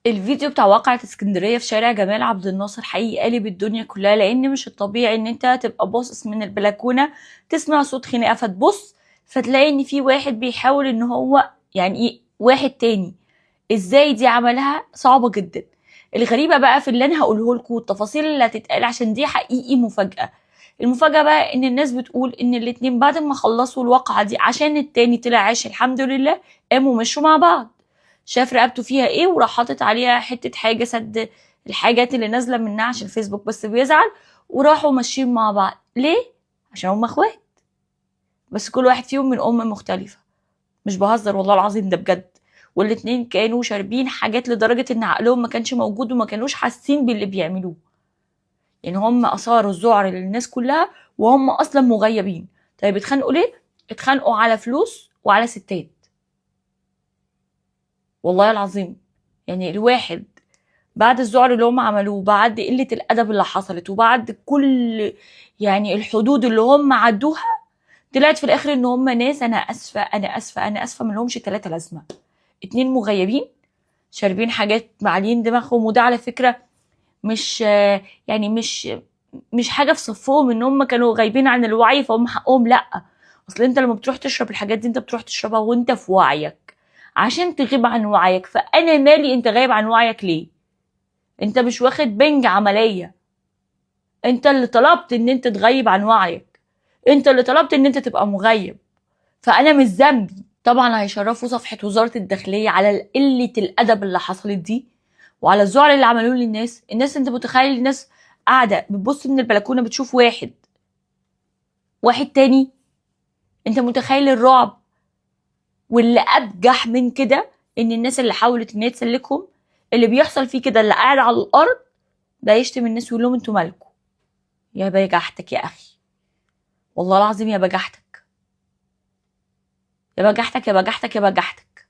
الفيديو بتاع واقعة اسكندرية في شارع جمال عبد الناصر حقيقي قالب الدنيا كلها، لان مش الطبيعي ان انت تبقى باصص من البلكونة تسمع صوت خناقة فتبص فتلاقي ان في واحد بيحاول ان هو يعني ايه واحد تاني. ازاي دي عملها؟ صعبة جدا. الغريبة بقى في اللي انا هقوله لكم والتفاصيل اللي هتتقال، عشان دي حقيقي مفاجأة. المفاجأة بقى ان الناس بتقول ان الاتنين بعد ما خلصوا الواقعة دي، عشان التاني طلع عايش الحمد لله، قاموا مشوا مع بعض. شاف رقبته فيها ايه وراح حاطط عليها حتة حاجة سد الحاجات اللي نازلة منها عشان الفيسبوك بس بيزعل، وراحوا ماشيين مع بعض. ليه؟ عشان هم اخوات، بس كل واحد فيهم من ام مختلفة. مش بهزر والله العظيم، ده بجد. والاتنين كانوا شاربين حاجات لدرجة ان عقلهم ما كانش موجود وما كانوش حاسين باللي بيعملوه. يعني هم اثاروا الذعر للناس كلها وهم اصلا مغيبين. طيب اتخانقوا ليه؟ اتخانقوا على فلوس وعلى ستات. والله العظيم يعني الواحد بعد الذعر اللي هم عملوه، بعد قلة الأدب اللي حصلت، وبعد كل يعني الحدود اللي هم عدوها، طلعت في الآخر إن هم ناس، أنا آسفة أنا آسفة أنا آسفة، ما لهمش 3 لازمة. 2 مغيبين شاربين حاجات معلين دماغهم، وده على فكرة مش يعني مش حاجة في صفهم إن هم كانوا غايبين عن الوعي فهم حقهم، لأ. أصل أنت لما بتروح تشرب الحاجات دي أنت بتروح تشربها وأنت في وعيك، عشان تغيب عن وعيك. فأنا مالي أنت غايب عن وعيك ليه؟ أنت مش واخد بنج عملية، أنت اللي طلبت إن أنت تغيب عن وعيك، أنت اللي طلبت إن أنت تبقى مغيب، فأنا مش ذنبي. طبعا هيشرفوا صفحة وزارة الداخلية على قلة الأدب اللي حصلت دي وعلى الذعر اللي عملوه للناس. الناس انت متخيل الناس قاعدة بتبص من البلكونة بتشوف واحد تاني؟ انت متخيل الرعب؟ واللي أبجح من كده ان الناس اللي حاولت ان هي تسلكهم اللي بيحصل فيه كده، اللي قاعد على الأرض ده يشتم الناس ويقول لهم انتوا مالكوا. يا بجحتك يا أخي، والله العظيم يا بجحتك، يا بجحتك، يا بجحتك، يا بجحتك.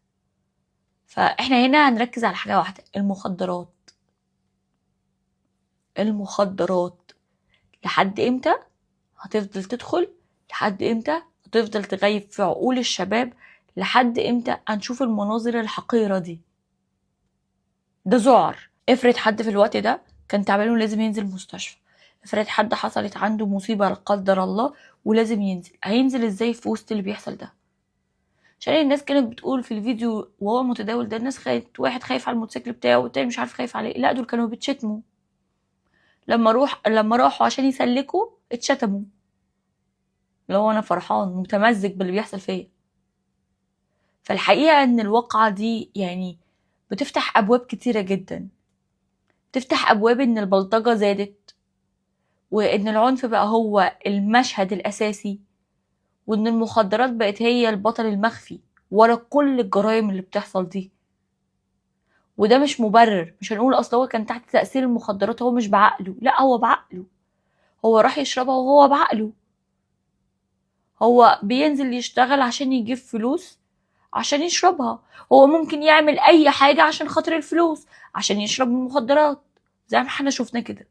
فاحنا هنا هنركز على حاجة واحدة، المخدرات. المخدرات لحد امتى هتفضل تدخل؟ لحد امتى هتفضل تغيب في عقول الشباب؟ لحد امتى هنشوف المناظر الحقيرة دي؟ ده ذعر. افرض حد في الوقت ده كان تعبان ولازم ينزل مستشفى، افرض حد حصلت عنده مصيبة لا قدر الله ولازم ينزل، هينزل ازاي في وسط اللي بيحصل ده؟ عشان الناس كانت بتقول في الفيديو وهو متداول ده، الناس خايف، واحد خايف على الموتوسيكل بتاعه والتاني مش عارف خايف عليه. لا دول كانوا بيتشتموا لما راحوا عشان يسلكوا اتشتموا. لو انا فرحان متمزج باللي بيحصل فيا. فالحقيقة ان الواقعة دي يعني بتفتح ابواب كتيرة جدا، بتفتح ابواب ان البلطجة زادت، وان العنف بقى هو المشهد الاساسي، وان المخدرات بقت هي البطل المخفي ورا كل الجرائم اللي بتحصل دي. وده مش مبرر، مش هنقول اصل هو كان تحت تأثير المخدرات هو مش بعقله، لا هو بعقله، هو راح يشربها وهو بعقله، هو بينزل يشتغل عشان يجيب فلوس عشان يشربها، هو ممكن يعمل اي حاجة عشان خاطر الفلوس عشان يشرب المخدرات زي ما احنا شفنا كده.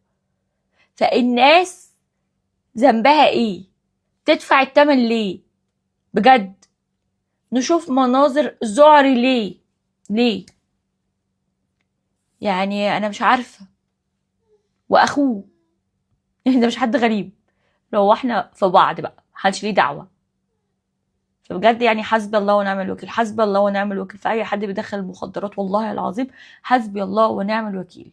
فالناس ذنبها ايه؟ تدفع التمن ليه؟ بجد نشوف مناظر ذعر ليه؟ ليه؟ يعني انا مش عارفة. واخوه ده مش حد غريب، لو احنا في بعض بقى محدش ليه دعوة. فبجد يعني حسبي الله ونعم الوكيل، حسبي الله ونعم الوكيل في اي حد بيدخل المخدرات، والله العظيم حسبي الله ونعم الوكيل.